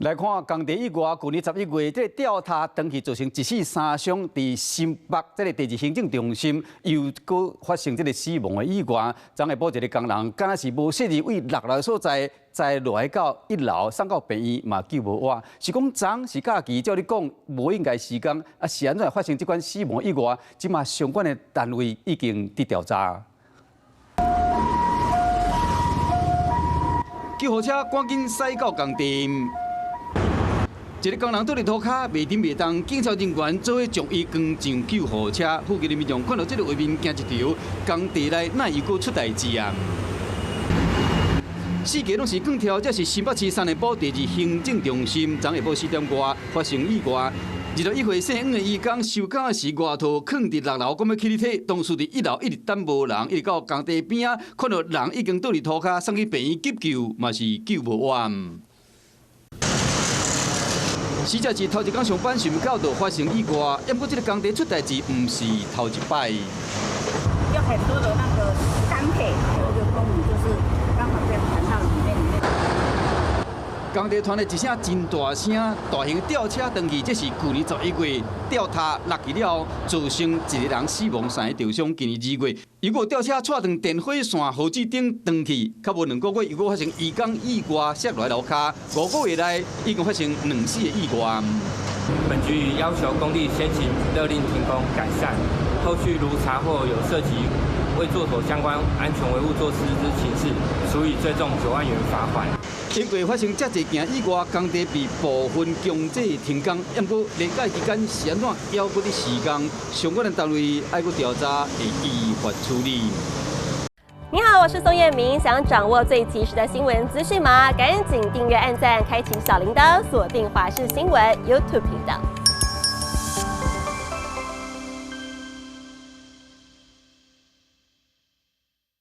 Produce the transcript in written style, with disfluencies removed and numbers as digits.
來看工地意外，舊年11月，這個吊塔斷去造成一死三傷，佇新北這個第二行政中心又閣發生這個死亡的意外。昨下晡一个工人，敢若是無細膩對六樓所在栽落來到一樓，送到病院嘛救無活。是講昨是假期，照理講無應該時間，啊是按怎會發生這款死亡意外？這馬相關的單位已經佇調查。救護車趕緊駛到工地。一个工人倒佇塗跤，袂振袂動，警察人員做伙將伊扛上救護車。附近的民眾看到這个畫面，驚一趒，工地內哪會閣出代誌啊？四界攏是鋼條，這是新北市三重埔第二行政中心，昨下晡4點外發生意外。21歲姓黃的移工收工時外套囥佇六樓，講欲起去提，當時佇一樓一直等無人，一直到工地邊仔，看到人已經倒佇塗跤，送去病院急救，嘛是救無活。死者是頭一工上班，想毋到就發生意外。毋過這个工地出代誌，毋是頭一擺。有很多的那個鋼鐵，有一個工人就是剛好被彈到裡面裡面。工地傳來一聲真大聲，大型吊車斷去，這是舊年11月吊塔落去了後，造成一个人死亡，三个受傷。今年2月，又閣吊車掣斷電火線，號誌燈斷去，較無2個月又閣發生移工意外，摔落來樓跤。5個月內已經發生兩死的意外。本局已要求工地先行勒令停工改善，後續如查獲有涉及未做妥相關安全維護措施之情事，處以最重9萬元罰款。因為發生遮濟件意外，工地被部分強制停工。毋過，例假期間是按怎猶閣佇施工？相關的單位愛閣調查，會依法處理。你好，我是宋燕明。想掌握最及時的新聞資訊嗎？趕緊訂閱、按讚、開啟小鈴鐺，鎖定華視新聞 YouTube 頻道。